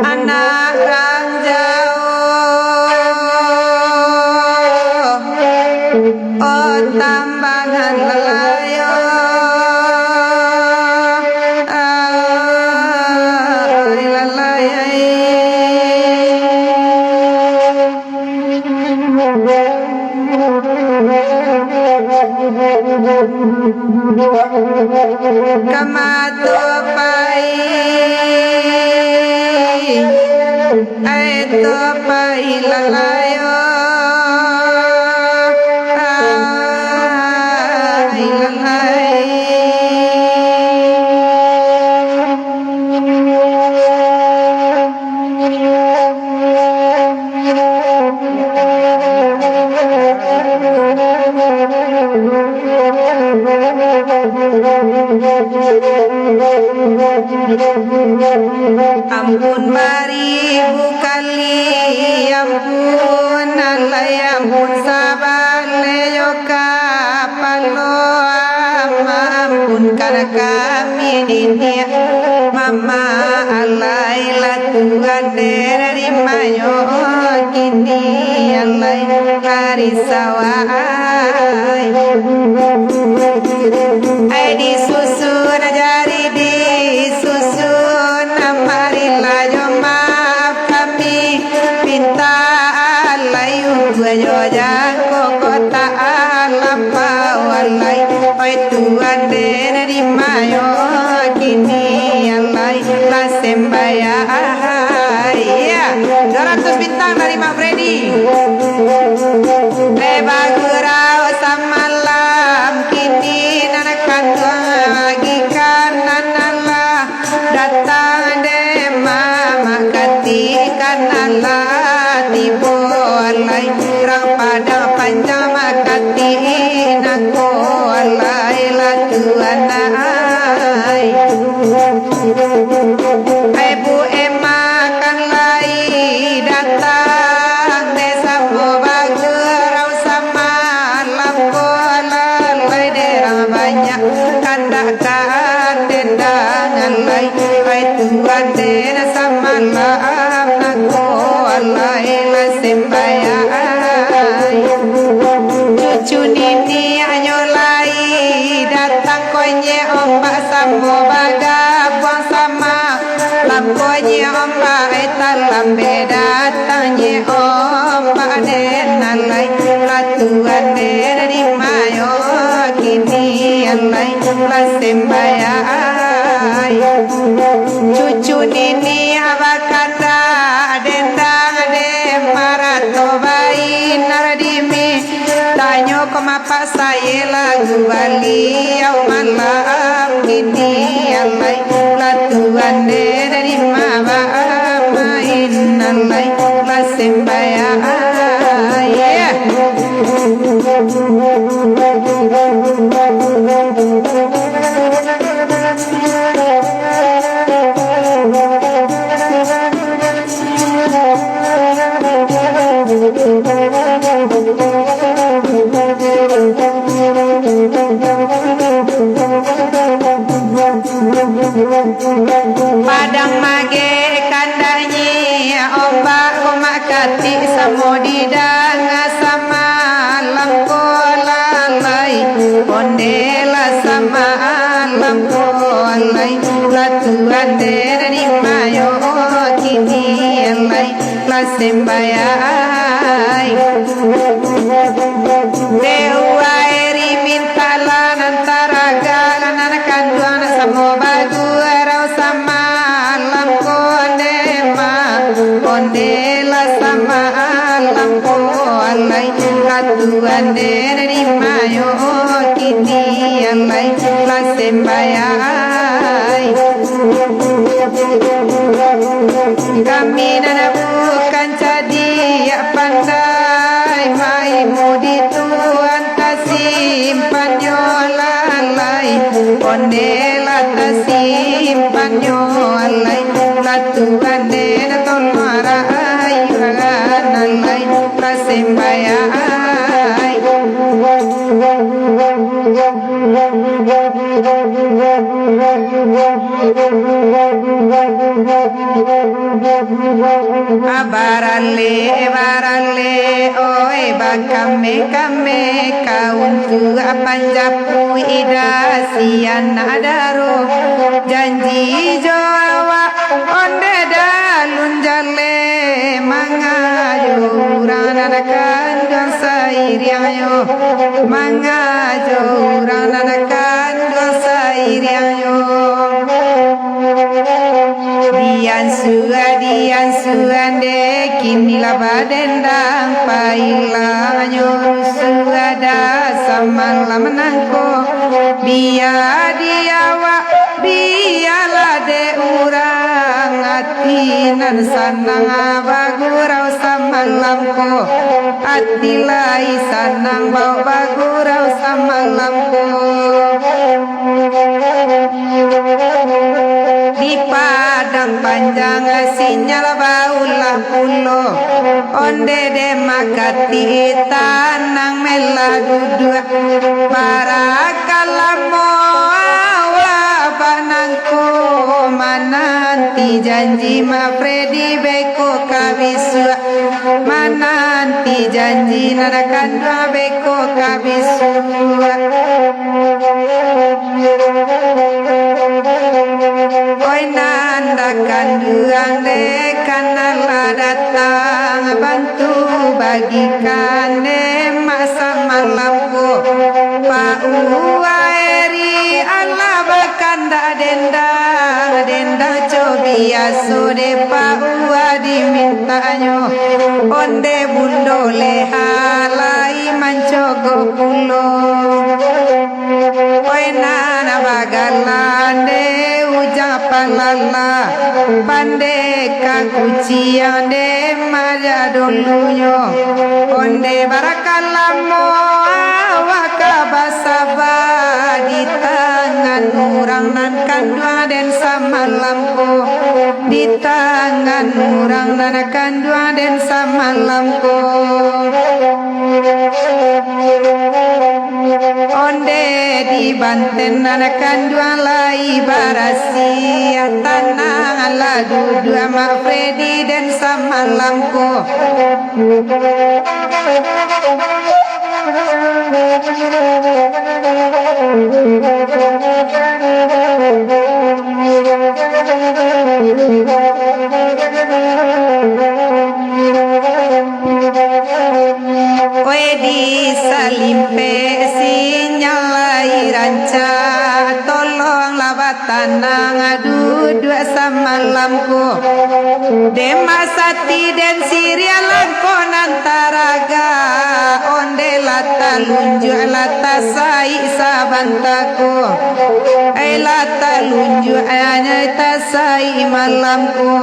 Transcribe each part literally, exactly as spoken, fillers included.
Anak rang jauah, oh tambangan lalayo, ai lalayo. Ka ma tu pai, ai tu pai lalayo, ai lalayo. Ampun baribu kali, ampun alai, ampun sabaleh jo kapalo, ampun ka kami niniak mamak alai, lah Tuhan dek dari mayo kini alai, lah risau ai. Ai disusun jari disusun, marilah jo maaf kami pinta alai, untuak jo jangko kota lapau alai. Oi Tuhan dek dari mayo kini alai, lah sembayang ai. Iya, dua ratus bintang dari Mak Freddy. Eh, bagurau samalam, kini nan kanduang lagi ka nan alah. Datang dek mamak katik ka nan lah tibo alai, rang Padang Panjang makati nako alai, lah Tuhan ai. Ai Bu Ema kan lai datang, dek samo bagurau samalam ko, lalai dek rang banyak kandak ka dendang alai. Ai Tuhan dek samalam nako alai, lah sembayang ai. Cucu niniaknyo lai datang, konyek ombak samo bagabuang sama. Lampuanyo ombak, eh, talambek datangnyo ombak, den alai, lah Tuhan den dari mayo kini alai, lah sembayang ai. Cucu niniak bakandak dendang, den marato bainar dimi. Tanyo ko mapak saye lagu Bali, au malam kini alai, lah Tuhan den dari ma bamain alai, lah sembayang ai. Padang magek kandanyo, ombak ko makatik samo di da- sembayang. Dek uwai ri mintaklah nan taragak, nan kanduang nak samo bagurau samalam ko, onde ma, onde lah samalam ko, alai lah tuan den di mayo kini, alai lah sembayang. Kami nan bukan cadiak pandai, maimu di Tuhan tasimpannyo lalai. Onde lah tasimpannyo alai, lah Tuhan den tolong rayu alai, lah sembayang. Baralek, baralek, oi, bakame-kame, ka untuak panjapuik ida sianak daro. Janji jo awak, onde dalun jaleh, mangajo urang nan kanduang sairiangnyo, mangajo urang nan kanduang sairiangnyo. Diansuah, diansuah dek kini lah badendang, pailahnyo rusuah dah samalam nangko. Bia di awak, bialah dek urang, ati nan sanang bagurau samalam ko, ati lai sanang ba-, bagurau samalam ko. Di Padang Panjang sinyal baulah pulo, onde dek makati tanang melah duduak. Barakalamo awak banangko, mananti janji Mak Fredi beko ka bisuak, mananti janji nan kanduang beko ka bisuak. Oi, nan kanduang dek, kan lah datang, bantu bagikan dek mak samalam ko. Pak Uwa eri alah bakandak dendang, dendang co biaso dek Pak Uwa dimintaknyo. Onde bundo leha lai mancogok pulo. Oi, nan bagalan dek Ujang Palala, pandeka kuciang dek maja dolunyo. Onde barakalamo awak ka basaba, di tangan urang nan kanduang den samalam ko, di tangan urang nan kanduang den samalam ko. Onde di Banten nan kanduang lai barasiah, tanang lah duduak Mak Fredi den samalam ko. Oi, di Salimpek sinyal lai rancak, tolonglah batanang duduak samalam ko. Demak Sati den siriah langkok nan taragak, onde lah talunjuak lah tasaik sabanta ko. Ai lah talunjuak anyai tasaik malam ko.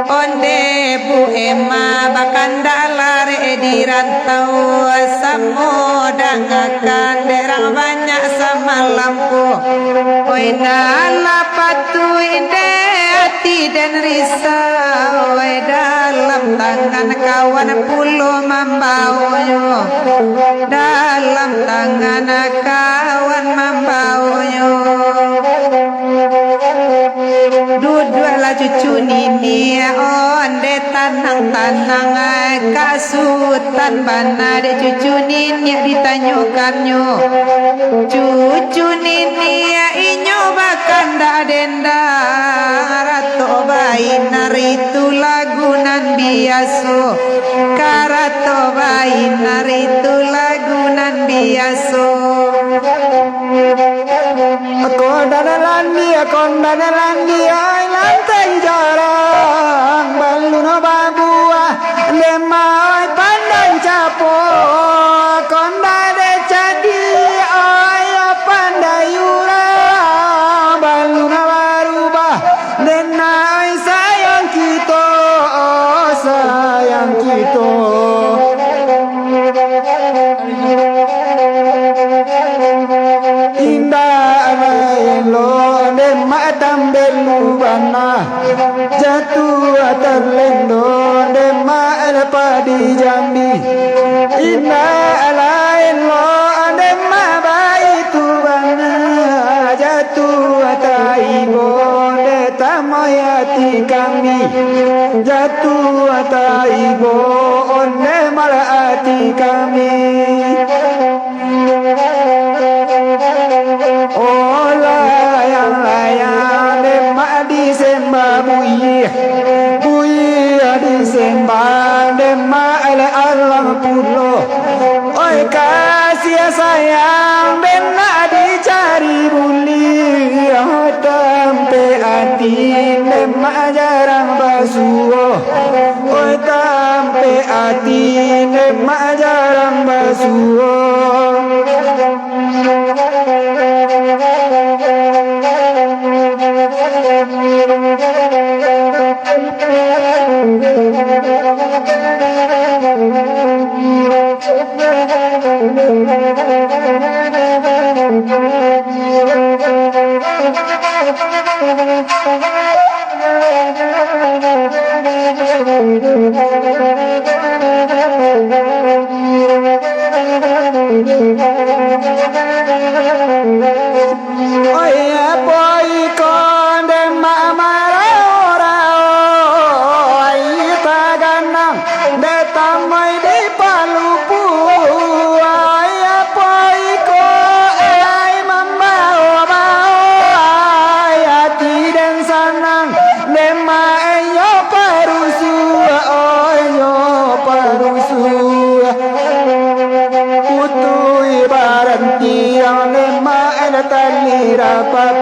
Onde Bu Ema bakandak larek di rantau, samo dangakan dek rang banyak samalam ko. Oi, nan lah patuik dek ati den risau, oi, dalam tangan kawan pulo mambaonyo, dalam tangan kawan mambaonyo. Duduaklah cucu niniak, onde tanang-tanang, ai, ka Sutan bana dek cucu niniak ditanyokannyo. Cucu niniak inyo Bakandak dendang, ratok bainar itu lagu nan biaso. Karatok bainar itu lagu nan biaso. Kondan landi, kondan landi, ai lanteng jarang, balun babuah, dema ai pandan capo, kondan dek cadi, ai pandai urang, balun barubah, dena ai sayang kito, sayang kito. Indak lain lo, dema tambelu bana, jatuah talendo, dema lepa di jambi. Indak lain lo, dema baitu bana, jatuah taibo, de tamoi ati kami. Jatuah taibo, onde malah ati kami. Oh, layang-layang, demak disembah buih, buih disembah, demak alah-alah pulo. Oi, kasiah sayang, demak dicari buliah, tampek ati, demak jarang basuo. Oi, tampek ati, demak jarang basuo. Oi, apo iko demak marau-rau, ai taganang, dek tamai di palupu, ai apo iko, ai mambao-bao, ai ati den sanang, demak inyo parusuah, oh, inyo parusuah. Putui barantiang, demak tali rapap.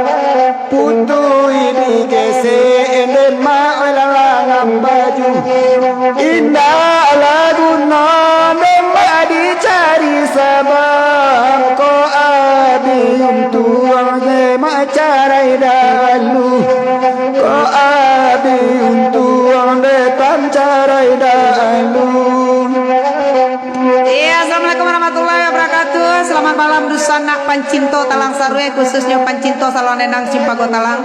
Putui digesek, demak lalangan baju. Indak lah guno, demak dicari sabab. Kok abih untuang, demak carai dalu. Kok abih untuang, detam carai dalu. Iya, assalamualaikum warahmatullahi wabarakatuh. Selamat malam, dunsanak pancinto Talang Sarue, khususnyo pancinto Saluang Dendang Cimpago Talang.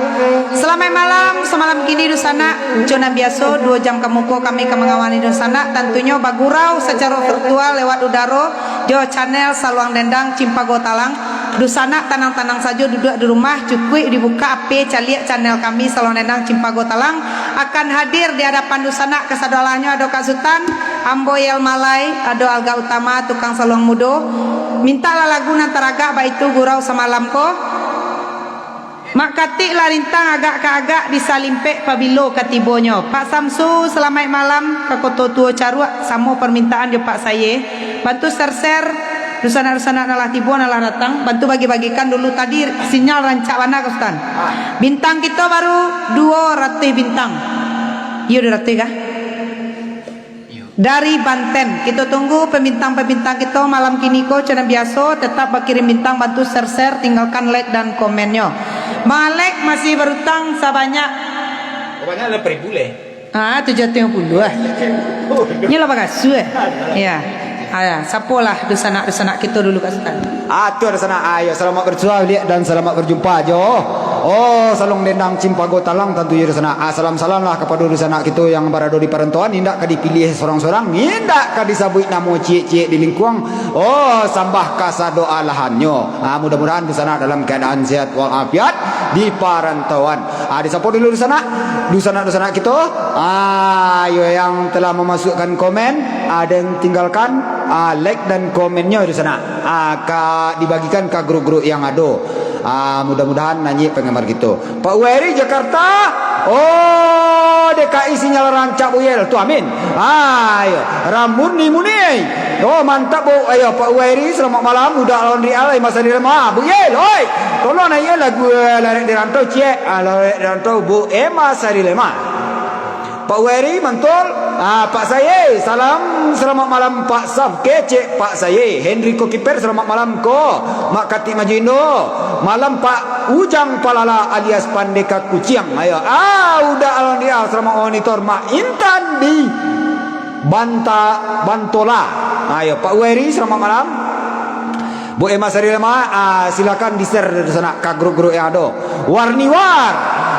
Selamat malam, samalam kini dunsanak, co nan biaso, duo jam ka muko kami ka mangawani dunsanak, tantunyo bagurau sacaro virtual lewat udaro jo channel Saluang Dendang Cimpago Talang. Dunsanak tanang-tanang sajo duduak di rumah, cukuik dibuka H P, caliak channel kami Saluang Dendang Cimpago Talang, akan hadir di adapan dunsanak. Kasadolahnyo ado Kak Sutan, ambo Yel Malai, ado Alga Utama, tukang saluang mudo. Mintaklah lagu nan taragak baitu gurau samalam ko. Mak katik lah rintang agak ka agak, bisa limpek pabilo ka tibonyo. Pak Samsu, salamaik malam ka Koto Tuo Caruak, samo parmintaan jo Pak Saye. Bantu share-share, dunsanak-dunsanak nan lah tibo, nan lah datang, bantu bagi-bagikan dulu. Tadi sinyal rancak bana, Kak Sutan. Bintang kito baru duo ratuih bintang. Iyo, duo ratuih kah? Dari Banten. Kito tunggu pembintang-pembintang kito malam kini ko, co nan biaso, tetap bakirim bintang, bantu share-share, tinggalkan like dan komennyo. Bang Alek masih barutang sabanyak. Banyak lah, baribu leh. Ah, tujuah ratuih limo puluah ah. Inyo lah bagasu eh. Ya. Ah, ya. Sapolah dunsanak-dunsanak kito dulu, Kak Sutan. Ah, tu ada sanak. Ayo, selamat berjumpa baliak dan selamat berjumpa jo. Oh, Saluang Dendang Cimpago Talang, tantu iyo dunsanak. Ah, salam-salam lah kapado dunsanak kito yang barado di parantauan, indak ka dipiliah sorang-sorang, indak ka disabuik namo ciek-ciek di lingkuang. Oh, sambah kasado alahannyo. Ah, mudah-mudahan dunsanak dalam keadaan sehat walafiat di parantauan. Ah, disapo dulu dunsanak? Dunsanak-dunsanak kito. Ah, ayo yang telah memasukkan komen, ah, dan tinggalkan, ah, like dan komennyo dunsanak. Ah, ka dibagikan ka grup-grup yang ado. Ah, mudah-mudahan nanyik penggemar kito. Pak Weri Jakarta. Oh, D K I sinyal rancak, Buyel. Tu amin. Ah, iyo. Ramuni muni. Oh, mantap, Bu. Ayo, Pak Weri, selamat malam. Uda lawan Real, Emma Sari Lema. Buyel, oi. Tolong naikin lagu, eh, Larek di Rantau, ciek. Ah, Larek di Rantau, Bu Emma Sari Lema. Pak Weri, mantul. Ah, Pak Saye, salam, selamat malam, Pak Saf, kecek, Pak Saye. Henry Kokiper, selamat malam, ko. Mak Katik Majindo, malam, Pak Ujang Palala alias Pandeka Kuciang. Ayo, ah, Uda Alandria, selamat monitor, Mak Intan di Banta, Bantola. Ayo, Pak Weri, selamat malam. Bu Emma Sari Lema, ah, silakan di-share di sana ka grup-grup yang ado. Warni War.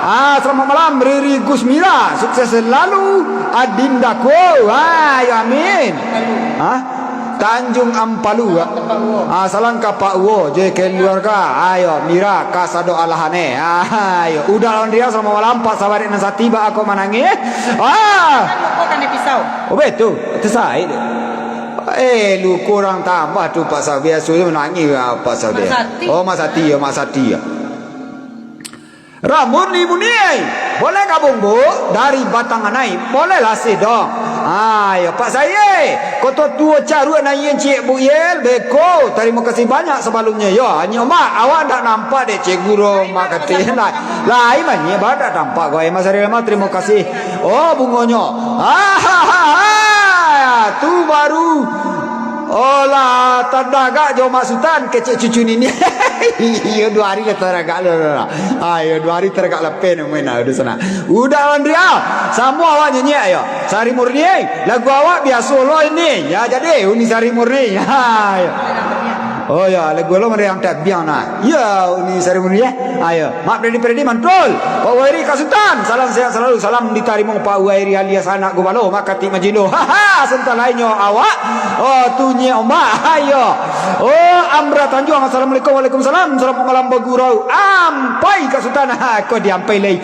Ah, selamat malam, Riri Gusmira. Sukses selalu, Adindaku. Ah, ya, amin. Hah? Tanjung Ampalu, ah. Ah, salam ka Pak Uwo, je keluarga. Ayo, Mira, kasado alahane. Ayo, Uda lawan Ria, selamat malam, Pak Sabarek nan sati, ba ako manangih. Ah. Kan lupo kan pisau. Oh, betul. Tersai. Eh, lu kurang tambah tu, Pak Sabi. Biasonyo manangih, ah, Pak Sabi. Mak Sati. Oh, Mak Sati, ya, Mak Sati, ya. Ramuni muni, eh. Boleh gabung, Bu? Dari Batang Anai. Boleh lah, sih, dong. Ah, ya, Pak Saye. Koto tuo caruak nan yen ciek Bu Yel, beko. Terima kasih banyak sebelumnya. Ya, Nyi Omak, awak ndak nampak dek Cik Guru, Mak Katin. Lai, lai, mah, Nyi, ba ndak tampak kau, eh, Mas Ariel, mah, terima kasih. Oh, bungonyo. Ahahaha. Tu baru. Oh lah, tadagak jo Mak Sutan, kecek cucu nini. Iyo, duo hari lah taragak lah. Ah, iyo, duo hari taragak lapeh nak main lah, udah sana. Udah, Andria. Samo awak nyanyi, ayo. Sari Murni, eh. Lagu awak biaso lo ini. Ya, jadi, Uni Sari Murni. Ha, iyo. Oh ya, lagu lo meriang tak biang nah. Ya, Uni Sari Murni, eh. Ayo. Mak Freddy Freddy mantul. Pak Wairi Kasutan, salam sehat selalu. Salam ditarimo Pak Wairi alias anak gubalo, Mak Katik Majindo. Haha, sebentar lainnyo awak. Oh, tunyi ombak. Ayo. Oh, Amra Tanjuang, assalamualaikum. Waalaikumsalam. Selamat malam bagurau. Ampai Kasutan. Ha, kok diampai lai.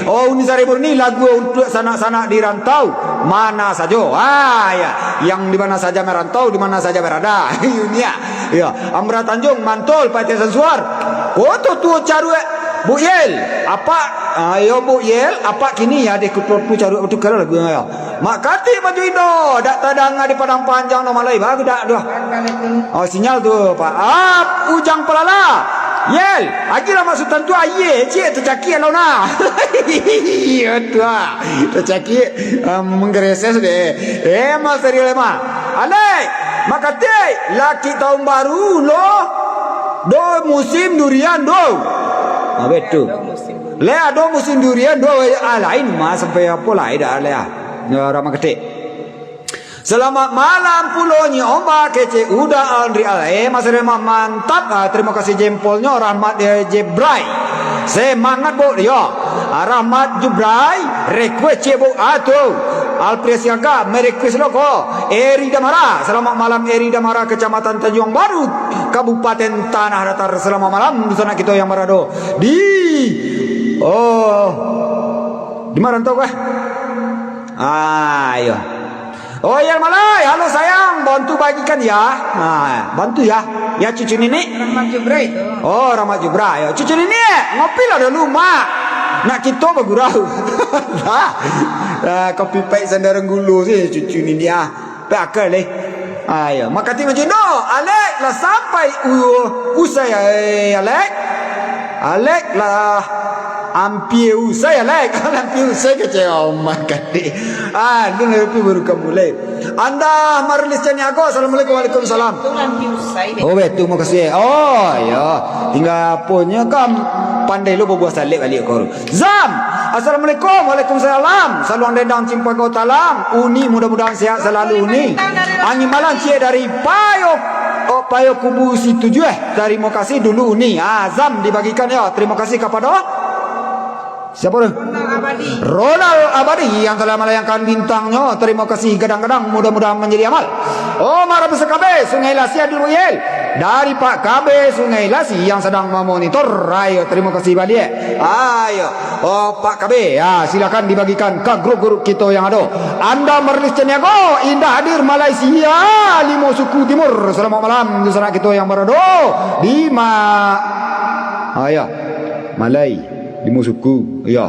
Oh, Uni Sari Murni, lagu untuk sanak-sanak di rantau. Mana sajo. Ah, ya. Yang di mana saja merantau, di mana saja berada. Uni, ya. Ya, Amra Tanjung, mantul, Pak Tiasan Suar. Koto tuo caruak, Bu Yel. Apak, ayo Bu Yel, apak kini ya deh koto tuo caruak, batukar lagu, ayo. Mak Katik Majindo, dak tadanga di Padang Panjang no malai, baru dak, duh. Oh, sinyal tu, Pak. Ah, Ujang Palala. Yel, agilah Mak Sutan tu aie, ciek tacakik alau nah. Iyo tu, ah. Tacakik, ah, menggereses deh. Eh, Mas Rio Lema. Alek, Mak Katik, laki tahun baru lo. Do musim durian do. Ah, betul. Le ado musim durian do, ah, lain mah sampai apo lai dah le ah. Ya, Mak Katik. Selamat malam pulo Nyi Ombak, kecek Uda Andri Al. Eh, Mas Rema mantap. Ah, terima kasih jempolnyo, Rahmat, eh, Jebrai. Semangat, Bu, yo. Ah, Rahmat Jubrai, request cek, Bu. Ah, tu. Alpria Siaga, merequest lo ko. Eri Damara. Selamat malam, Eri Damara, Kecamatan Tanjuang Baru, Kabupaten Tanah Datar. Selamat malam, sanak kito yang barado di, oh, di mana tu kah? Ah, iyo. Oh, Yel Malai, halo sayang, bantu bagikan ya. Ah, bantu ya. Ya, cucu nini. Rahmat Jubrai tu. Oh, Rahmat Jubrai. Ya, cucu nini, ngopi lah dulu, Mak. Nak kito bagurau. Dah. Ah, kopi pahit sandarang gulo sih, cucu nini ah. Pe akal deh. Ah, ya. Mak Katik Majindo, Alek lah sampai u-, usai, eh, Alek. Alek lah ampia usai, Alek. Ampia usai kecek Mak Katik. Ah, lu lebih baru ka mulai. Anda Marlis Caniago, assalamualaikum, waalaikumsalam. Tu lah ampia usai deh. Oh, betul, makasih. Oh, ya. Tinggal aponyo kan pandai lu babuah salek balik kau. Zam, assalamualaikum. Waalaikumsalam. Saluang dendang cimpagau talang. Uni, mudah-mudahan sehat selalu, Uni. Angin malang ciek dari Payo, oh, Payo Kubu Situjuh. Terima kasih dulu, Uni. Ah, Zam dibagikan ya. Terima kasih kepada siapa tu? Ronald Abadi. Ronald Abadi yang telah melayangkan bintangnya. Terima kasih gadang-gadang, mudah-mudahan menjadi amal. Oh, Marabesa K B, Sungai Lasi Adil Boyel. Dari Pak K B Sungai Lasi yang sedang memonitor. Ayo, terima kasih balik. Ayo. Oh, Pak K B, ya, silakan dibagikan ke grup-grup kita yang ada. Anda Marlis Caniago, Indah Hadir Malaysia, Limo Suku Timur. Selamat malam, sanak kita yang berada di ma-, Ah, yo. Malai, limo suku. Yo.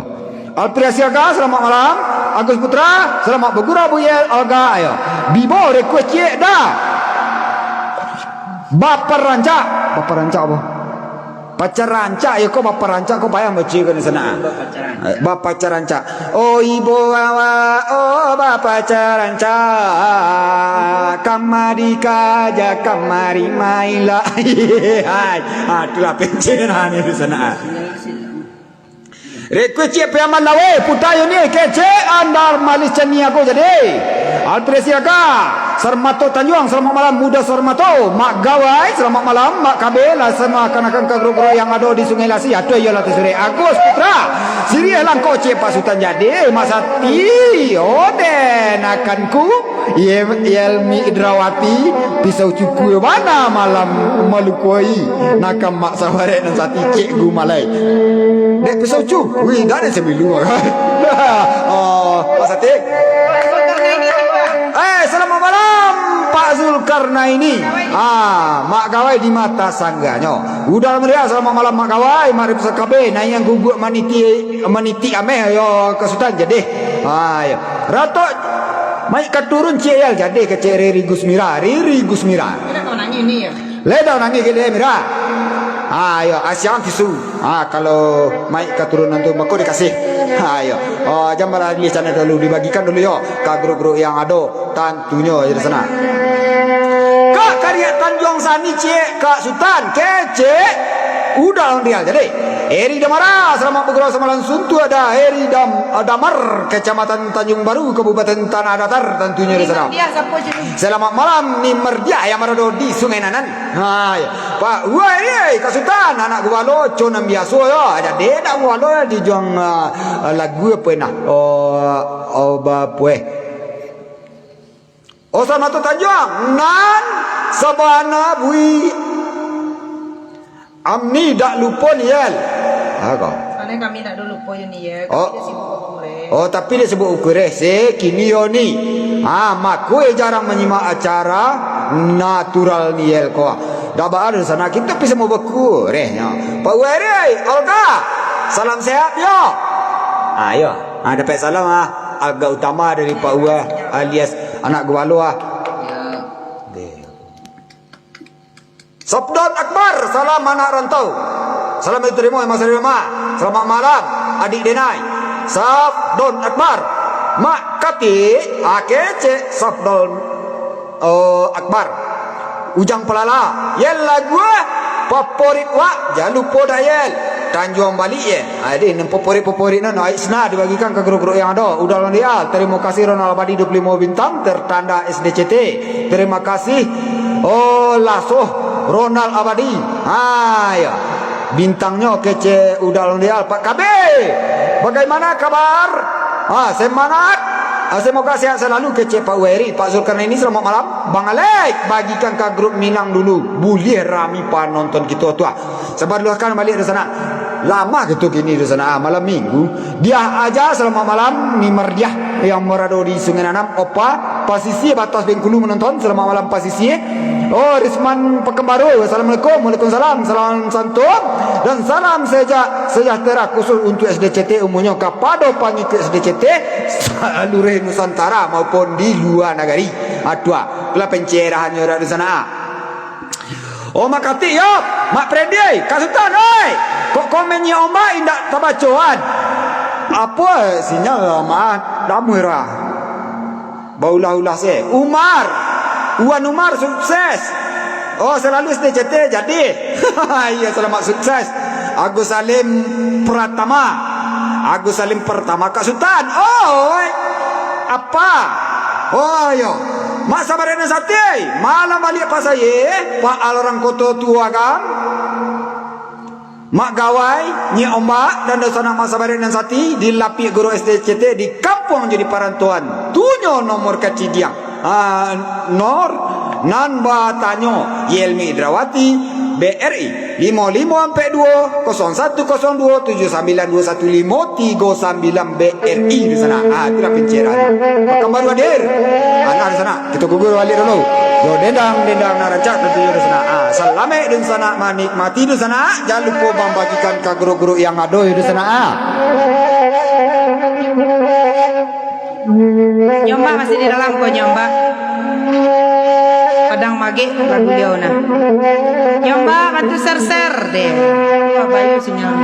Alfred Siaga, selamat malam. Agus Putra, selamat bagurau, Buyel Olga. Yo. Bibo, request ciek dah. Bapa rancak. Bapa rancak apa? Pacar rancak, yo, ko bapa rancak, ko payah baca ka di sana. Bapa rancak. Eh, bapa rancak. Oh, ibo awa, oh, bapa rancak. Kamari kaja, kamari maila. Hai. Ah, itulah pencerahan di sana. Request ciek Piaman Lawe, Puta Yuni, kecek Andar Malis Caniago jadi. Alfred Siaga, Sarmato Tanjuang, selamat malam, Muda Sarmato. Mak Gawai, selamat malam, Mak Kabe, lah sama kanakan ka guru-guru yang ado di Sungai Lasi. Atuh iyolah tu sore. Agus Putra, siriah langkok ciek Pak Sutan jadi, Mak Sati, oden akanku. Ye-, Yelmi Indrawati, pisau cuku bana malam malukoi, nakam mak sabarek nan sati cek gumalai. Dek pisau cuku, wih, dah ada semilu. Oh, Pak Sati. Eh, selamat malam, Pak Zulkarnaini. Ah, Mak Gawai di mata sangganyo. Udah meriah, selamat malam, Mak Gawai, Mak Ripsa K B, nah yang guguak maniti, maniti ameh, yo, ke Sutan jadi. Ah, yo. Ratok, maik ka turun ciek Yel, jadi kecek Riri Gusmira, Riri Gusmira. Leda nangih gile Mira. Ah, yo, asiang tisu. Ah, kalau maik ka turunan tu, mako dikasih. Ah, yo. Oh, jangan malah di sana dulu, dibagikan dulu yo, ka grup-grup yang ado, tantunyo di sana. Kak Kariak Tanjuang Sani ciek, Kak Sutan, kecek. Udah on dia, jadi. Eri Damara, selamat bagurau samalam suntuk ada Eri Dam-, Damar, Kecamatan Tanjung Baru, Kabupaten Tanah Datar, tantunyo di sana. Selamat malam, ni Mardiah yang marado di Sungai Nanan. Hai, Pak, woi, eh, Kak Sutan, anak gubalo, co nan biaso yo. Jadi, anak gubalo di juang, ah, lagu apa nah? Oh, oh, bapueh. Oh, Sarmato Tanjuang, nan sabana bui. Amni dak lupo ni, Yel. Ha, kau. Soalnya kami dak ado lupo yo ni, Yel. Oh. Kami dah sibuk ngurus. Oh, tapi dia sibuk ukureh se kini yo ni. Ha, mako eh jarang manyimak acara natural ni, Yel, ko. Dak ba-, ado sana kita bisa mau bakureh nyo. Pak Weri, Olga. Salam sehat yo. Ha, yo. Ha, dapek salam ah. Agak utama dari Pak Uwa alias anak gubalo ah. Deh. Safdon Akbar, salam anak rantau. Salam diterima Mas Rima. Selamat malam, adik Denai. Safdon Akbar. Mak Kati, ah, kecek Safdon, oh, Akbar. Ujang Pelala, Yel lagu, eh, favorit wak, jan lupo dak, Yel. Tanjuang balik, Yel. Ah, deh, nan favorit-favorit nan, ai, sena dibagikan ka grup-grup yang ado. Udah Londial, terima kasih Ronald Abadi dua puluh lima bintang, tertanda S D C T. Terima kasih, oh, Lasoh Ronald Abadi. Ha, ya. Bintangnyo kecek Uda Londial, Pak K B. Bagaimana kabar? Ha, semangat. Ha, semoga sehat selalu kecek Pak Weri. Pak Zulkarnaini, selamat malam. Bang Alek, bagikan ka grup Minang dulu. Buliah rami panonton kito tu, ah. Sabar dulu, akan balik di sana. Lama gitu kini di sana, ah, malam minggu. Diah Aja, selamat malam, ni Mardiah yang berada di Sungai Nanam, Opa, Pasisir, Batas Bengkulu menonton, selamat malam Pasisir. Oh, Risman Pekanbaru, assalamualaikum, waalaikumsalam, salam santum, dan salam seja-, sejahtera khusus untuk S D C T, umumnyo kapado pangikuik S D C T, saluruh Nusantara maupun di luar nagari. Atua, itulah pencerahannya di sana. Oh, makatik yo, Mak Freddy, Kak Sutan, oi! Kok komen nyo ombak indak tabacoan? Apo sinyal, Mak? Damuah ra. Baulah-ulah se. Umar, Wan Umar sukses. Oh, selalu S D C T jadi. Iya, selamat sukses. Agus Salim Pratama. Agus Salim Pertama, Kak Sutan. Oi, apa? Oh, yo. Mak Sabarek nan sati, malam balik pasai, Pak Alarang Koto Tuagang. Mak Gawai, Nyi Ombak, dan dunsanak Mak Sabarek nan sati, di lapik guru S D C T di Kampuang Jadi Parantoan. Tunyo nomor kacidiang. Ah, nor, nan batanyo, Yelmi Indrawati, B R I, limo limo ampek duo, kosong satu kosong duo, tujuh sambilan duo satu limo, tigo sambilan B R I di sana. Ah, itulah pencerahan. Pekanbaru hadir. Anak di sana. Kita gugur balik dulu. Dendang-dendang nan rancak tantu yo dunsanak. Ah, salamaik dunsanak manikmati dunsanak. Jan lupo mambagikan ka guru-guru yang ado yo dunsanak. Ah. Nyombak masih di dalam ko, Nyombak. Padang Magek lagu liau nah. Nyombak bantu share-share deh. Wah, bayu sinyal.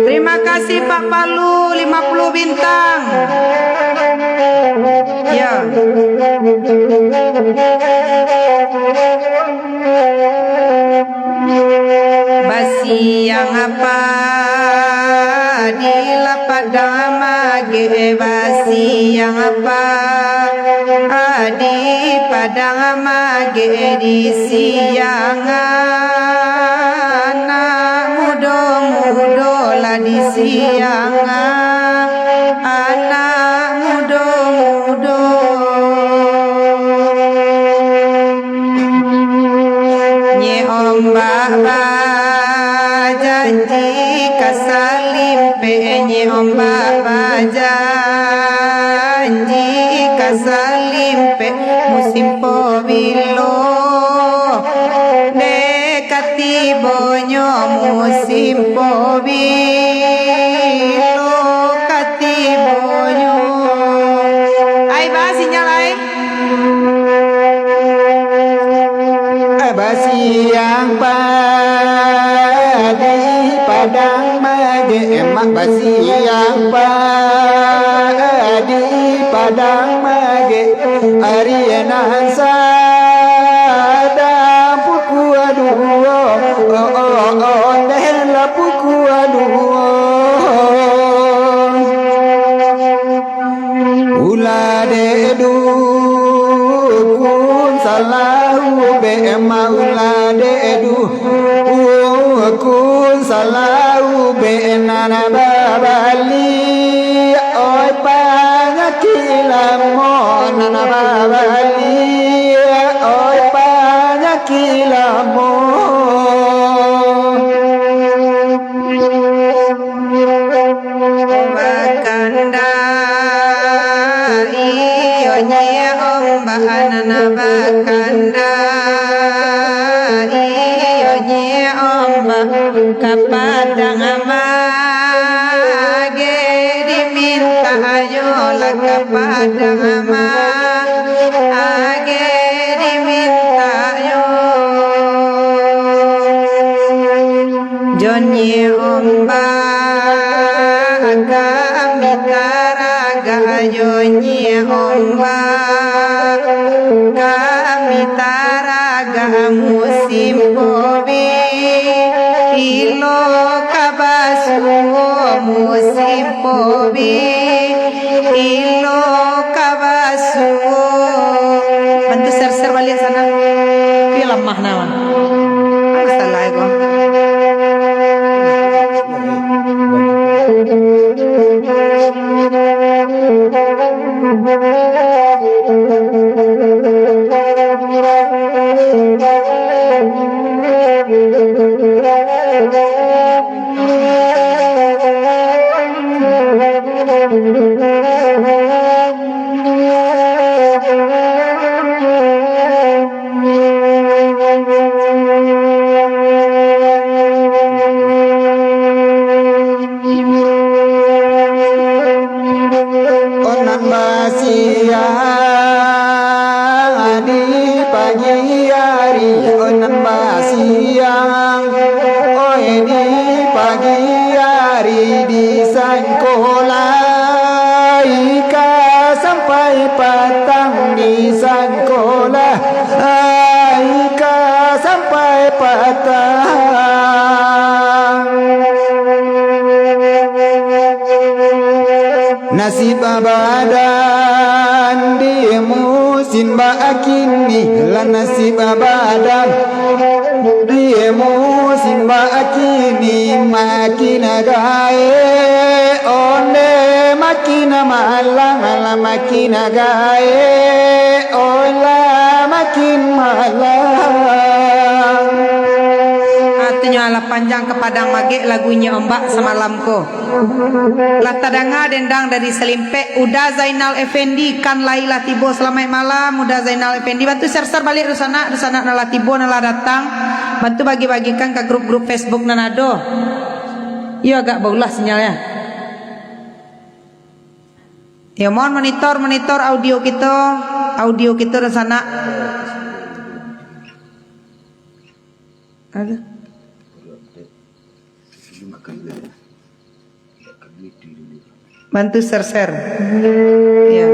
Terima kasih Pak Palu, lima puluh bintang. Ya. Basiang apa di lapadang Magek, basiang apa di padang Magek di siang, anak mudo-mudo lah di siang, anak mudo-mudo. Nyi Ombak bajanji ka salimpek, Nyi Ombak bajanji ka salimpek, musim pobilo dek ka tibonyo, musim pobilo ka tibonyo. Ai, ba sinyal ai. Basiang padi padang Magek, emak basiang padi padang Magek, ari nan sadang pukua duo, oh, oh, oh, ondeh lah pukua duo. Ulah dek dukun salah ubek, maulah dek dukun salah ubek, nan babali, oi panyakik lamo, nan babali, oi panyakik lamo. Bakanda, iyo nyi ombak nan bakanda, iyo nyi ombak ka padang Magek, dimintak yo lah ka padang Magek, dimintak yo. Jo nyi ombak kami taragak, jo nyi ombak kami taragak, musim pobilo ka basuo, musim pobilo ka basuo. Bantu share-share baliak sanak. Kuih lamah nah, Wan. Masalah ko. Onan basiang di pagi ari, onan basiang, oi di pagi ari di sangkolah, ika sampai patang di sangkolah, ika sampai patang. Nasib badan di musim bakini, lah nasib badan di musim bakini, makin gaek onde makin malang, lah makin gaek, oi lah makin malang. Nyo alah panjang ka Padang Magek lagunyo Ombak Samalam ko. Lah tadanga dendang dari Salimpek, Uda Zainal Effendi kan lai lah tibo. Salamaik malam, Uda Zainal Effendi. Bantu share-share baliak dunsanak, dunsanak nan lah tibo, nan lah datang. Bantu bagi-bagikan ka grup-grup Facebook nan ado. Iyo, agak baulah sinyalnyo. Yo, mohon monitor, monitor audio kito, audio kito dunsanak. Ada. Bantu share-share. Ya.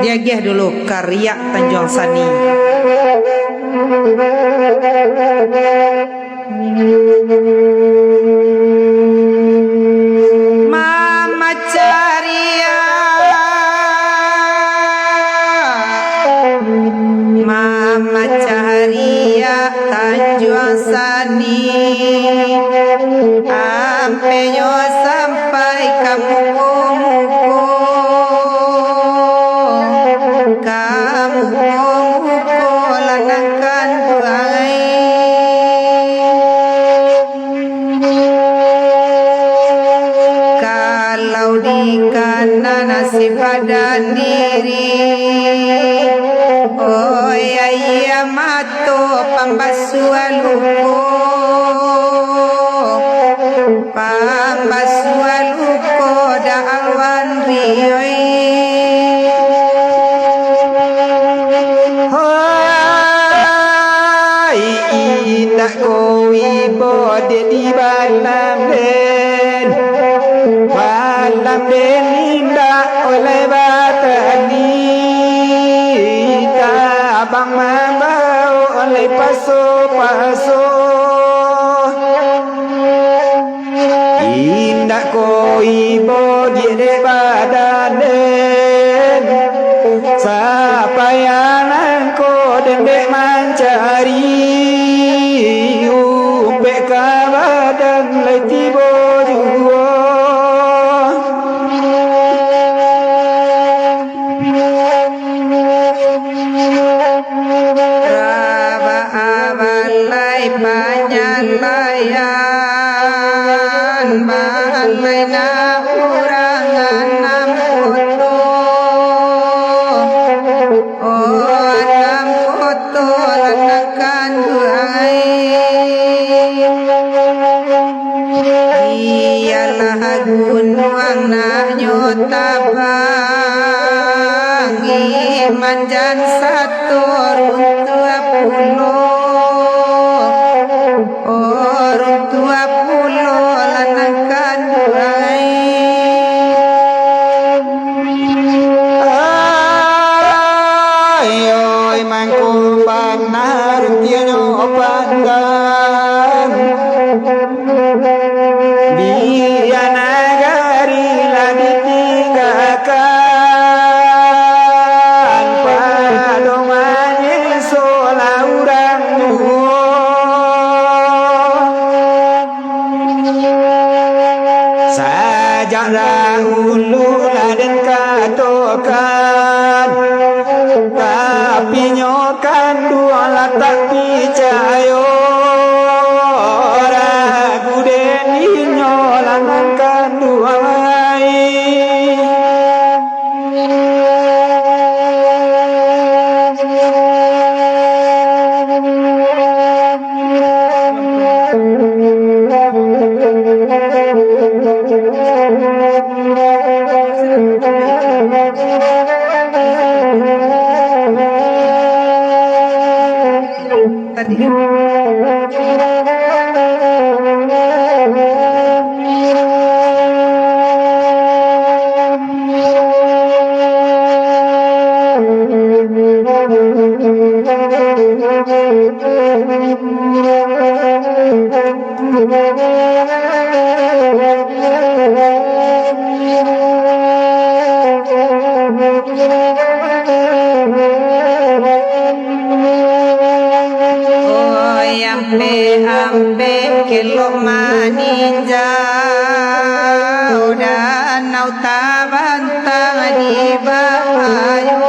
Diagiah dulu ka Riak Tanjuang Sani. Mamacah riak, mamacah riak Tanjuang Sani, ampenyo sampai ka muko-muko, ka muko-muko lanang kanduang ai. Kalau dikana nasib badan diri, oi, ayie mato pambasuah luko, pambasuah luko da awan rioi. Hai, indak ko ibo dek di balam den, balam den indak oleh batani, tabang mambao oleh paso-paso. Indak ko ibo dek badan den, sapayah nangko den dek mancari, umpek ka badan lai tibo juo. Rabak abalai panyalaian, balai na urang anam koto. Oh, anam koto lanang kanduang ai. Iyolah gunuang nak nyo tabang, iman jan sato runtuah pulo. Oh, runtuah pulo lanang kanduang ai. Ai, oi, mangko bana rutinyo pandan. Bia nagari lah ditinggakan, pado manyeso lah urang tuo. Sajak dahulu lah den katokan, tapi nyo kanduang lah tak picayo, ragu den inyo lah nan kanduang ai. Tadi. Ambek-ambek kelok maninjau, danau tabantang di bawahnyo,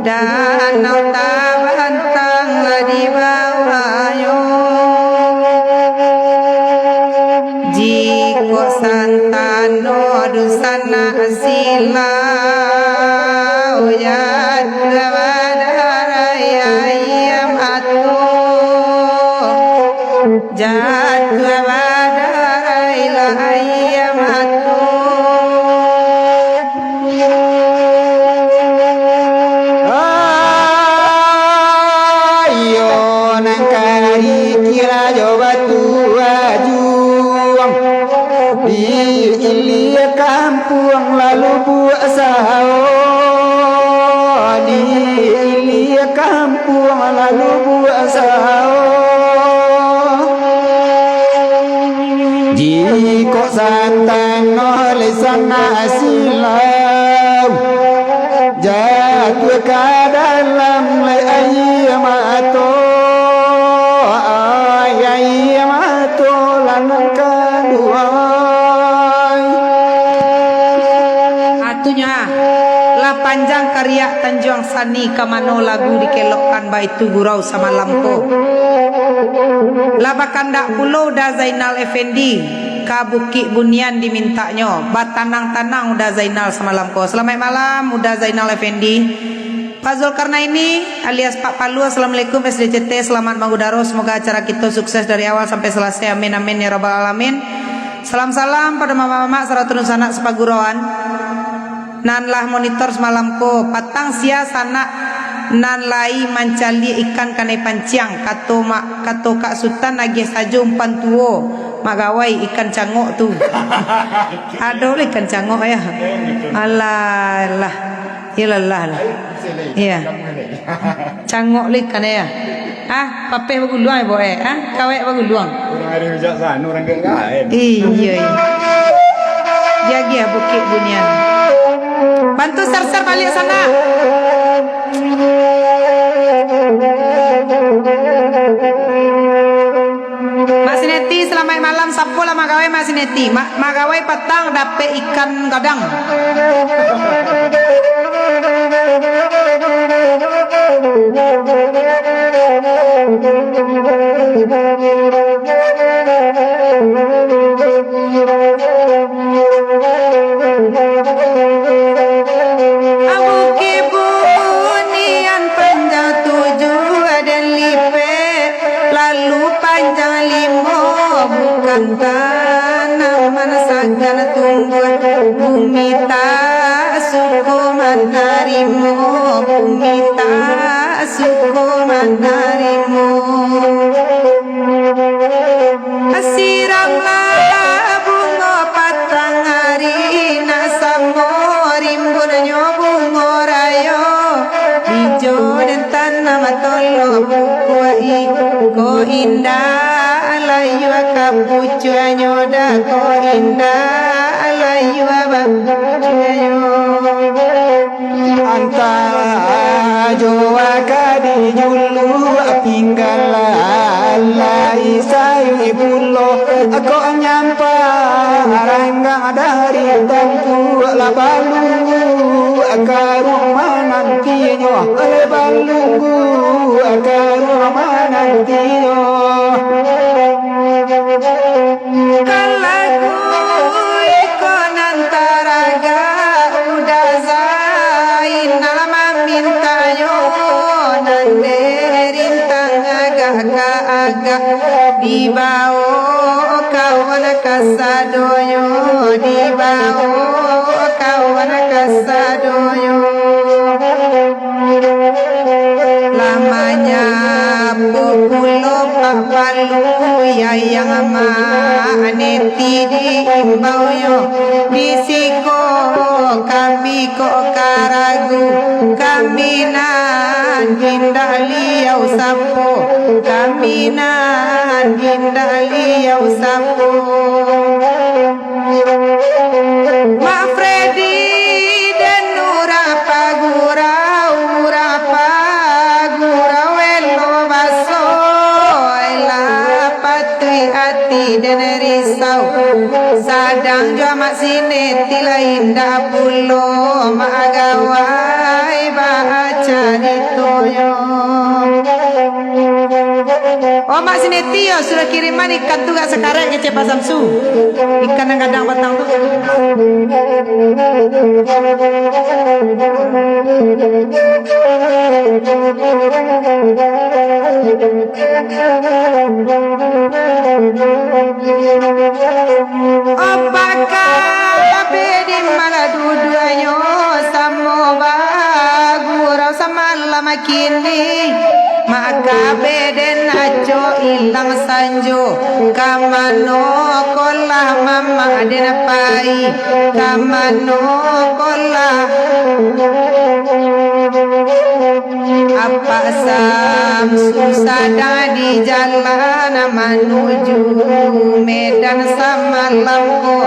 danau tabantang di bawahnyo. Jikok santano dunsanak silau, jatuah badarai aia mato, jatuah badarai lah aia mato. Iyo nan karikira jo batu ajuang, di ilia kampuang lalu buek sawo, di ilia kampuang lalu buek sawo. Jikok santano lisan nak silau, jatuah ka dalam lai aia mato, ai aia mato lanang kaduai. Atunyo ah, lah panjang kariak Tanjuang Sani, ka mano lagu dikelokkan baitu gurau samalam ko. Lah bakandak pulo Uda Zainal Effendi ka Bukik Bunian dimintaknyo, batanang-tanang Uda Zainal samalam ko. Salamaik malam Uda Zainal Effendi. Pak Zulkarnaini alias Pak Palu, assalamualaikum S D C T, selamat mangudaro, semoga acara kito sukses dari awal sampai selesai, amin amin ya rabbal alamin. Salam-salam pado mamak-mamak sarato dunsanak sapagurauan nan lah monitor samalam ko. Patang sia sanak nan lai mancaliak ikan kanai panciang, kato mak, kato Kak Sutan agiah sajo umpan tuo, Mak Gawai, ikan cangok tu. Ado lah ikan cangok ya. Alah, alah. Iyolah, lah, lah. Iya. Cangok lah ikan ya. Ah, papeh baguluang ya, Bok, eh? Ah, kawek baguluang. Urang ari bijaksana, urang gaek-gaek. Iya, iya. Diagiah Bukik Bunian. Bantu share-share baliak sanak. Mak Sineti, salamaik malam. Sapo lah Mak Gawai, Mak Sineti? Mak, Mak Gawai patang dapek ikan gadang. Bukik Bunian panjang tujuah den lipek, lalu panjang limo, bukan tanaman sagan tumbuah. Bumi tak suko manarimo, bumi tak suko manarimo. Siramlah bungo patang ari, nak samo rimbunyo bungo rayo. Ijo den tanam tolok bukuak, iko indak layua ka pucuaknyo, dak ko indak layua bapucuaknyo. Antah jo ka dijuluak pinggan, lai sayuik pulo kok nyampang ranggang dari tampuak, lah balunggu ka rumah nantinyo, lah balunggu ka rumah nantinyo. Kalagu iko nan taragak, Uda Zainal mamintanyo, nan dek rintang agak ka agak, dibawo kawan kasadonyo, dibawo kawan kasadonyo. Lah manyapu pulo Pak Palu, Yayang Mak Neti diimbauyo. Di siko kami kok ka ragu, kami nan indak liau sapo, kami nan indak liau sapo. Mak Fredi den urang pagurau, urang pagurau elo baso. den risau. Sadang jo Mak Sineti lai indak pulo, Mak Agawai baa caritonyo. Oh, Mak Sineti yo sudah kiriman ikan tu gak sakarek kecek Pak Samsu. Ikan nan gadang batang tu. Apakah bedin malah duduaknyo samo bagurau samalam kini? Maka bedin acok ilang sanjo, ka mano kolah mamak den pai, ka mano kolah. Apak Samsu sadang di jalan manuju Medan samalam ko,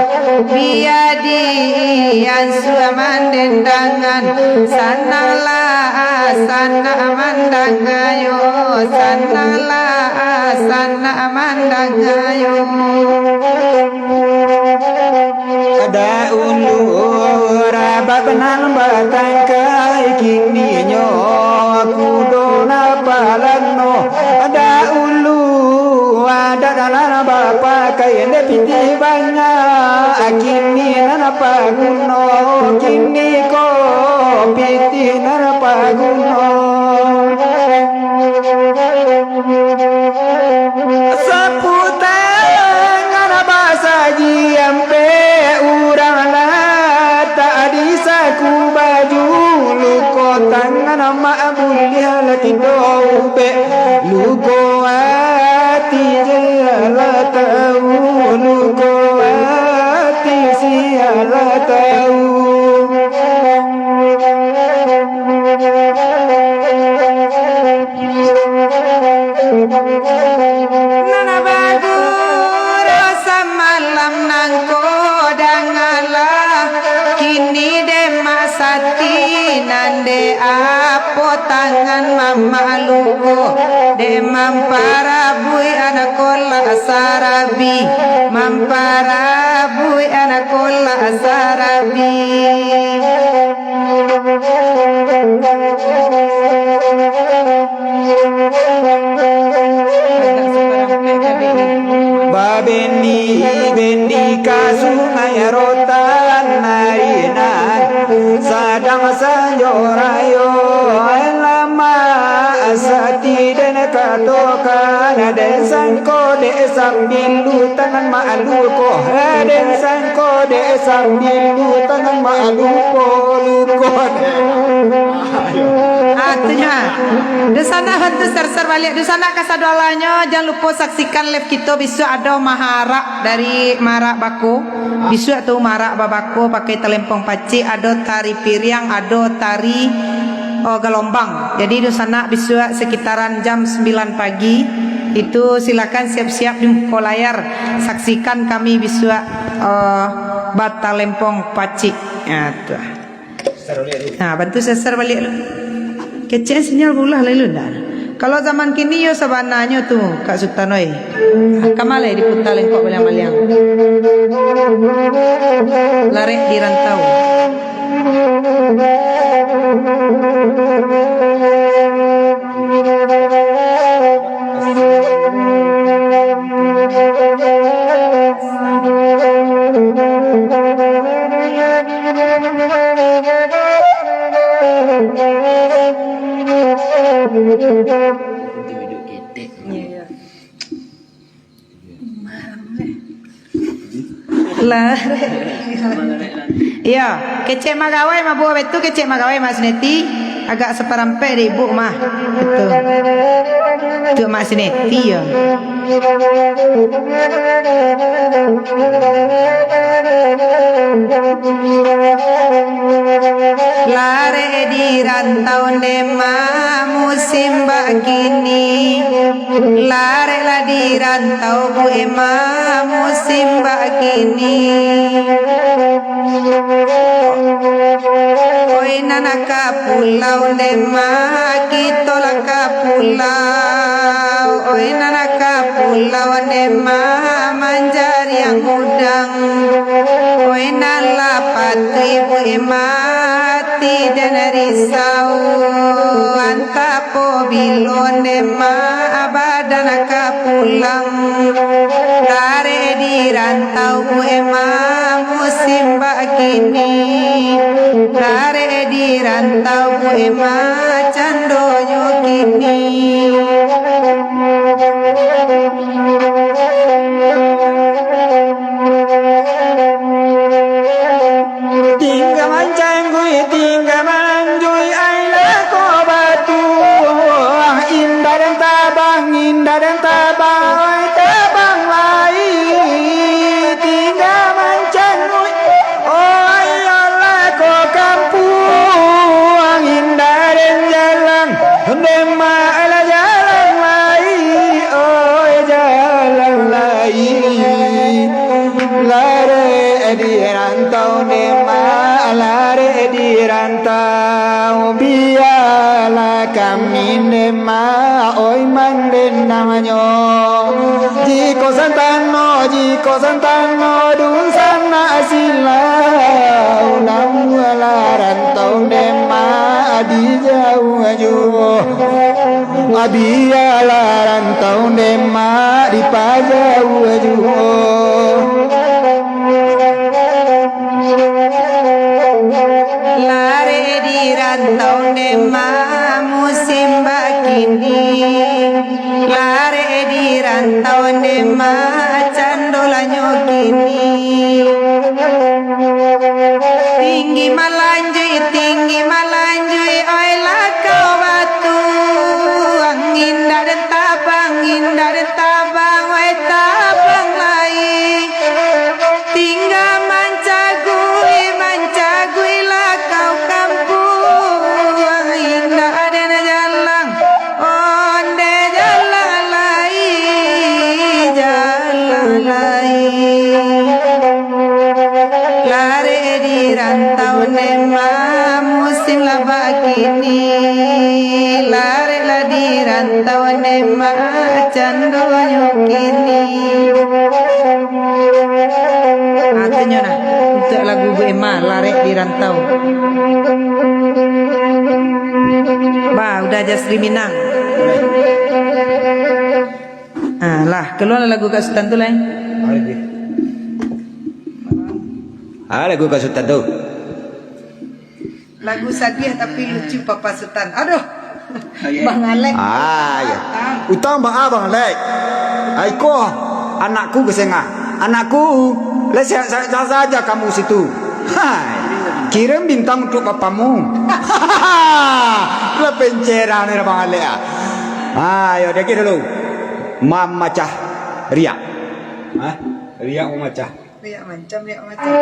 bia diansuah mandendangan, sananglah sanak mandangayo, sananglah sanak mandangayo. Dahulu rabab nan batangkai, kininyo kudo nan palano. Dahulu adat nan bapakai, dek pitih banyak, kini nan paguno, kini ko pitih nan paguno. Sapu tangan basaji ampek, urang lah tak disaku baju, luko tangan mak buliah lah tido ubek, luko ati je lah tau, luko ati sia lah tau. Nan bagurau samalam nangko, dangalah, kini dek Mak Sati nan dek apo tangan mamak luko, dek mamparabuik anak kolak sarabi, mamparabuik anak kolak sarabi. Babendi-bendi ka Sungai Rotan, ari nan sadang sanjo rayo, lamak sati den katokan, den sangko dek sambilu tangan mak luko, den sangko dek sambilu tangan mak luko, luko dek. Ah, tu nyo. Dunsanak bantu share-share baliak. Dunsanak kasadoalahnyo, jan lupo saksikan live kito bisuak, ado maharak dari Marak Bako. Bisuak tu marak babako pakai talempong pacik, ado tari piriang, ado tari, oh, galombang. Jadi dunsanak bisuak sekitaran jam sambilan pagi, itu silakan siap-siap di muko layar, saksikan kami bisuak, eh, batalempong pacik. Ya, tu. Nah, bantu share baliak lu. Kecek sinyal bulah lalu ndak? Kalau zaman kini yo sabananyo tu, Kak Sutan oi. Ka ma lai diputa lengkok baliang-baliang. Larek di rantau. Lah. Iyo, kecek magawai mah, buah betu kecek magawai Mak Sineti, agak saparampek dek ibu mah. Betul. Tu Mak Sineti yo. Larek di rantau dema musim bakini. Larek lah di rantau bu ema musim bakini. Oi nan ka pulau dema, kito lah ka pulau. Oi nan ka Pulau Dema manjariang udang, oi nan lah patuik buek mati den risau. Antah pabilo Dema badan ka pulang, larek di rantau buek ma musim bakini, larek di rantau buek ma candonyo kini. Tingga mancangguik, tingga mananjuik, ai lako batuang. Indak den tabang, indak den tabang, oi tabang lai. Tingga mancangguik, oi alah ko kampuang, indak den jalan, den ma alah jalan lai, oi jalan lai. Larek di rantau den ma, larek di rantau, bialah kami den ma, oi mandendam nyo. Jikok santano, jikok santano, dunsanak silau, namuah lah rantau den ma di jauah juo. Bialah rantau den ma di pajauah juo. Larek di rantau den ma musim bakini, larek di rantau den ma cando lanyo kini. Tinggi malanjuik, tinggi malanjuik, oi lakau batuang. Indak den tabang, indak den tabang, oi tabang lai. Tingga mancaguik, mancaguik lakau kampuang, indak den jalan, onde jalan lai, jalan lai. Larek di rantau den ma musim lah bakini, larek lah di rantau den ma candonyo kini. Ah, tu nyo nah, untuak lagu Buek Ma, Larek di Rantau. Bah, udah Jasri Minang. Ah, lah, kalua lah lagu Kak Sutan tu lai. Ah, lagu Kak Sutan tu. Lagu sadiah tapi lucu, Papa Sutan. Aduh. Bang Alek. Ah, ya. Utang baa Bang Alek? Aiko, anakku kesengah. Anakku, lai sehat-sehat saja kamu situ. Hai. Kirim bintang untuk papamu. Lah pencerah ni Bang Alek ah. Ah, yo, dek dulu. Mamacah riak. Hah? Riak mamacah. Riak mancam, riak mancam.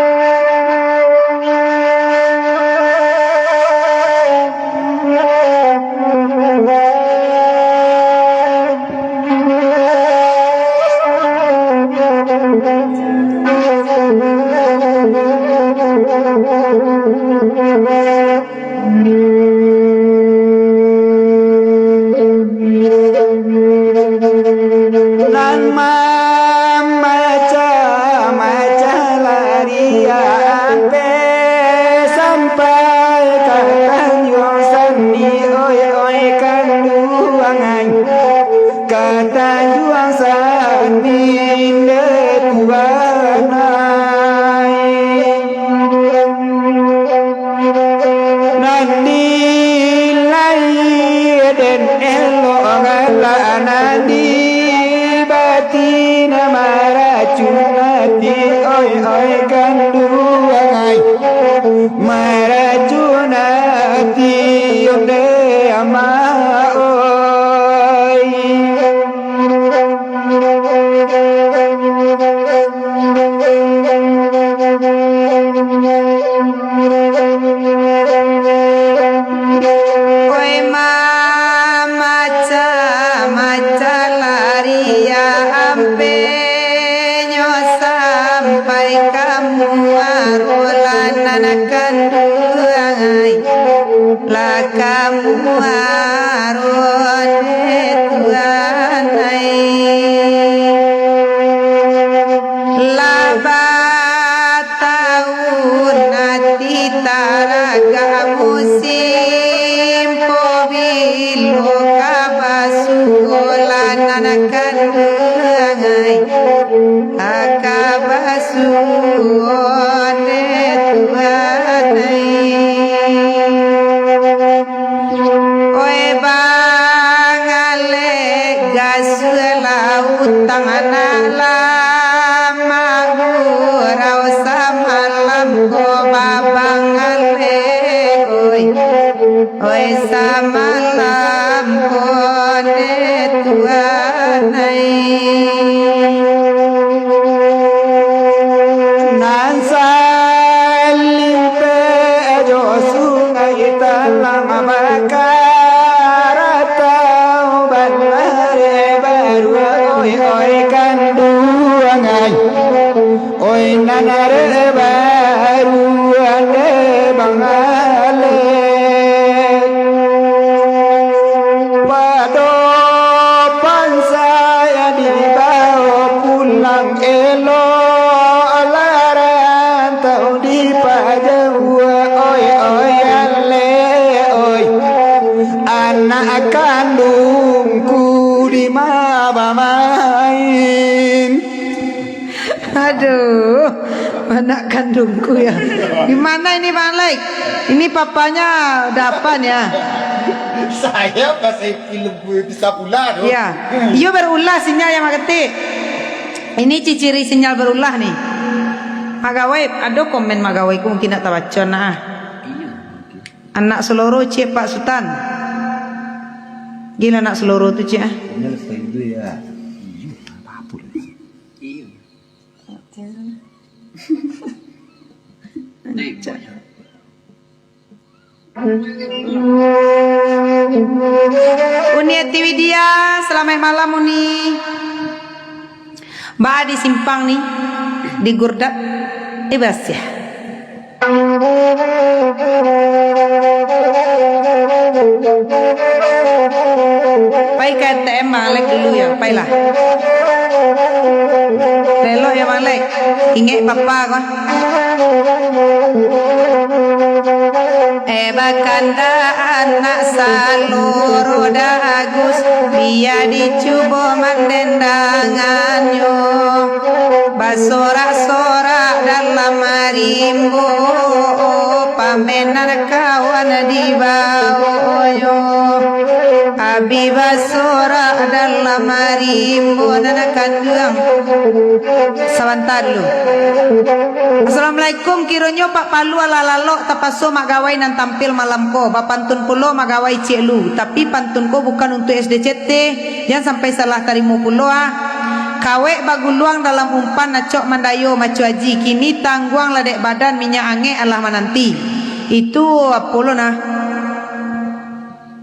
Nan mamacah-macah lariak ampek sampai ka Tanjuang Sandi, oi, oi, kanduang ai, ka Tanjuang Sandi, nde tuan ai. Nan dilai den elok galak, nan di batin maracun ati, oi, oi, kanduang ai, maracun ati, onde amak, oi. Oi, mamacah-macah lariak ampek nyo sampai ka muaro, lah nan kanduang ai, lah ka muaro, nde tuan ai. Anak kanduang ai, aka basuo dek Tuhan ai. Oi Bang Alek, gasualah utang anak lama gurau samalam ko Bang Alek, oi. Oi samalam ko dek Tuhan ai. Nan salimpeh jo sungai talang bakaratau banari baru oi, oi kanduang ai. Oi nan arek baru ande Bang Alek. Pado pansai dibao pulang elok lah rantau dipajauah. Oi, oi, Alek, oi. Anak kandungku di ma bamain. Aduh, anak kandungku ya. Di mana ini Bang Alek? Ini papanya udah apa nih ya? Saya pasal film gue bisa pula tu. Ya. Iyo berulah sinyal yang maketik. Ini ciri-ciri sinyal berulah nih. Magawai, ada komen magawai ku mungkin nak tabaco nah. Anak Seloro ciek Pak Sutan. Gila anak Seloro tu ciek ah. Ini lestari dulu ya. Iyo, apa-apa dulu. Iyo. Uni Eti Widya, selamat malam Uni. Ba di simpang ni, di Gurdap, di Basiah. Pai ka A T M Bang Alek dulu ya, pailah. Elok ya Bang Alek. Ingek papa ko. Eh, bakanda anak Saloro Dagus, bia dicubo mandendangannyo. Basorak-sorak dalam rimbo, pamenan kawan dibaonyo. Abi basorak dalam rimbo nan kanduang. Sabanta dulu. Assalamualaikum, kironyo Pak Palu alah lalok tapaso Mak Gawai nan tampil malam ko, bapantun pulo Mak Gawai Ciek Lu, tapi pantun ko bukan untuk S D C T, jan sampai salah tarimo pulo ah. Kawek baguluang dalam umpan acok mandayo maco aji, kini tangguang lah dek badan minyak angek alah mananti. Itu apo lo nah?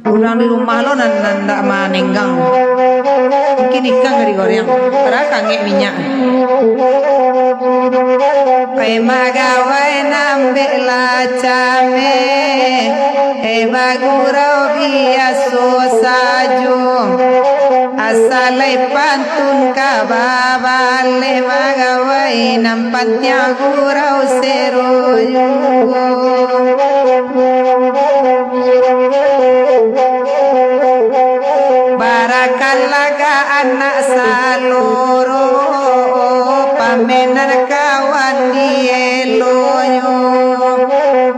Urang di rumah lo nan, nan ndak manenggang. Mungkin ikan ka digoreng, padahal kangek minyak. Pai magawai nambek lah cameh, eh, bagurau biaso sajo. Asal lai pantun ka babaleh, magawai nan pantiang gurau sero juo. Barakan laga anak Saloro, pamenan kawan dielonyo.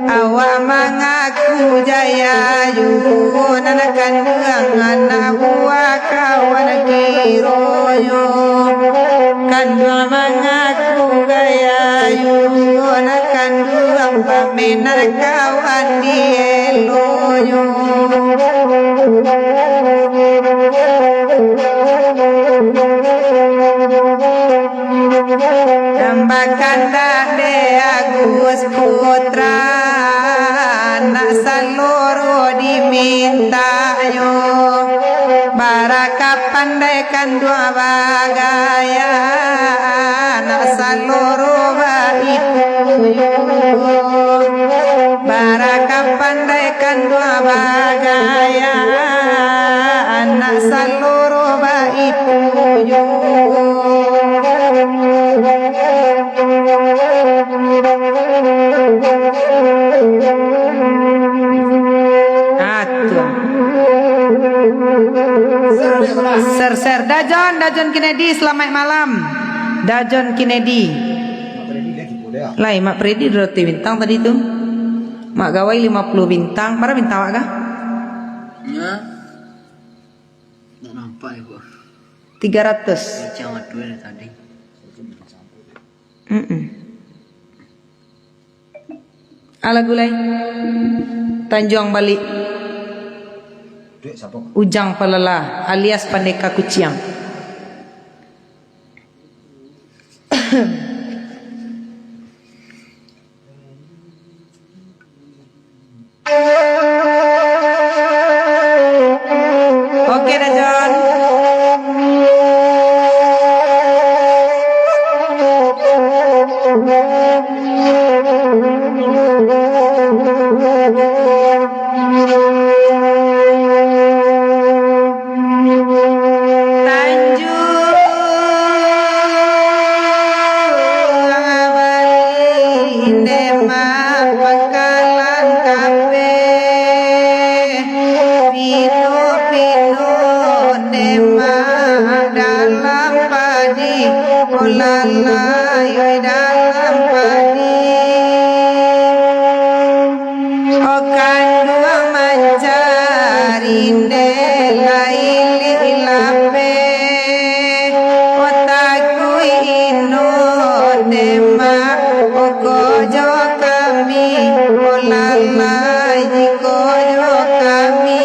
Awak mangaku jaya juo, nan kanduang anak buah kawan kironyo. Kanduang mangaku gaya juo, nan kanduang pamenan kawan dielonyo. Nan bakandak dek Agus Putra, nak saloro dimintaknyo. Bara ka pandai kanduang bagaya, nak saloro baitu juo. Bara ka pandai kanduang bagaya, nak saloro baitu juo. Ah, tu. Ser, ser. Dajon, Dajon Kennedy, salamaik malam. Dajon Kennedy. Lai, Mak Freddy roti bintang tadi tu. Mak Gawai lima puluh bintang. Bara bintang awak kah? Nya. Ndak nampak ni, Bos. Tiga ratus. Macam atu dari tadi. Mm-mm. Ah, lagu lai. Tanjuang Balik. Duit siapa? Ujang Palelah alias Pandeka Kuciang. Oke, Dajon. Tanjuang Bali, Demak, Pangkalan Kapeh, Pinuh-pinuh Demak, dalam padi, ulalai, oi, dalam padi. Oh, kanduang mancari nilai lapeh, oh, takuik inun Demak, oh, kojo kami, oh, lalai kojo kami.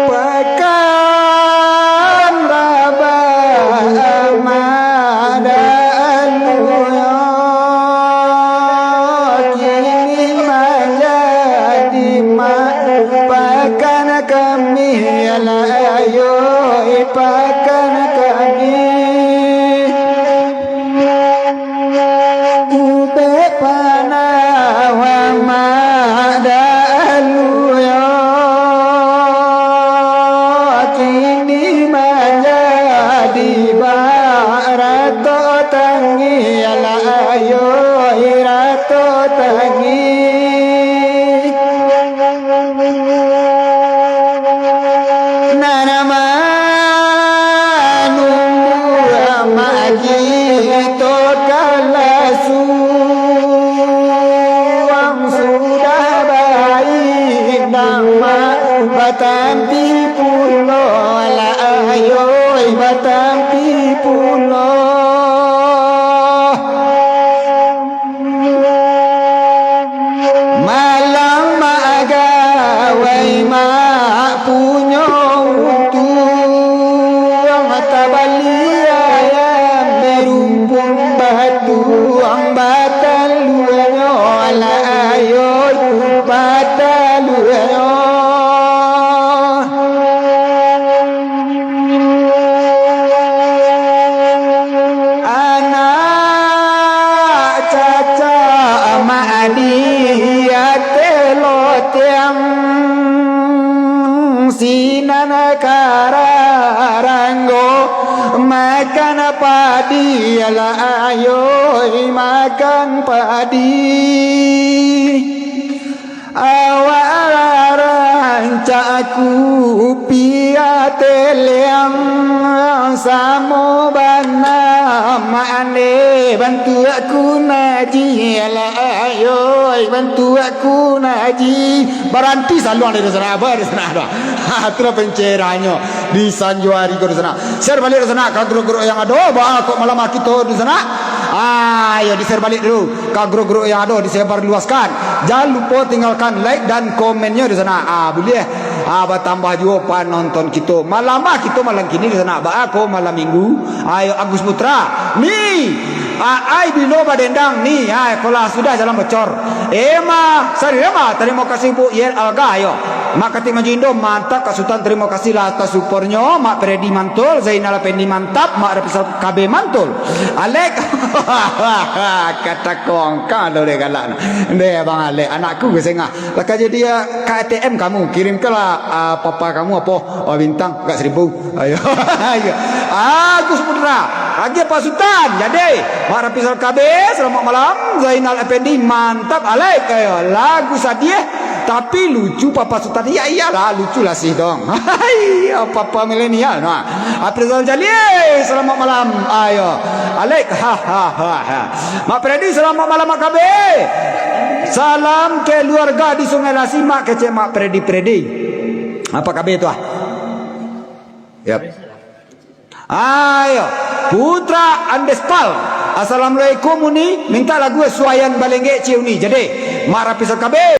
Pakan Baba Amak Dalu, kini manjadi mak pakan kami, alah ayo pakan kami. Ubek panah Amak Dalu, kini manjadi bak rato tangi, alah ayo rato tangi. Nan manumbuah mak kito ka lasuang, sudah baik ndak mak batampi pulo, alah ayo batampi pulo. Malam mak gawai mak punyo untuang, tabali ayam barumpun batuang, bataluanyo alah ayo bataluanyo. Anak cacak mak di ateh lotiang, sinan kararanggo makan padi, alah ayo makan padi. Awak rancak kupiah teleang, samo bana mak ande bantuak ku naji, alah ayo bantuak ku naji. Baranti saluang dari sana, apa dari sana dah. Ha, itulah pencerahannya di Sanjuari ko di sana. Share balik di sana ka grup-grup yang ado, ba kok malam kito di sana. Ah, ayo di-share balik dulu. Ka grup-grup yang ado, disebarluaskan. Jangan lupa tinggalkan like dan komennya di sana. Ah, boleh. Ah, batambah juo panonton kito. Malam ah, kito malam kini di sana. Baa ko malam minggu. Ayo, Agus Putra. Ni. Ah, ai bilo badendang ni. Ah, kalau sudah jalan bocor. Ema, sari Ema. Terima kasih, Bu Yen Alga. Ayo. Mak Katik Maju Indo, mantap Kak Sutan, terima kasih lah atas supportnyo. Mak Freddy mantul, Zainal Effendi mantap, Mak Rafisal K B mantul. Alek, kata kongkang lo deh galak. Deh Bang Alek, anakku ke sengah. Lah ka jadi, ah, K A T M kamu, kirimkanlah, ah, papa kamu apo? Oh, bintang, agak seribu. Ayo. Ayo. Agus Putra. Lagi Pak Sutan. Jadi, Mak Rafisal K B, selamat malam. Zainal Effendi, mantap. Alek, ayo. Lagu sadiah, tapi lucu Papa Sutan. Iya, iyalah, lucu lah sih dong. Iya, Papa milenial. Nah. Aprizal Jalil, selamat malam. Ayo. Alek, ha, ha, ha, ha. Mak Freddy, selamat malam, Mak K B. Salam keluarga di Sungai Lasi, Mak, kecek Mak Freddy, Freddy. Apa K B tu, ah? Yap. Ayo, Putra Andespal. Assalamualaikum, Uni. Minta lagu Suayan Balenggek, Cie Uni. Jadi, Mak Rafisal K B.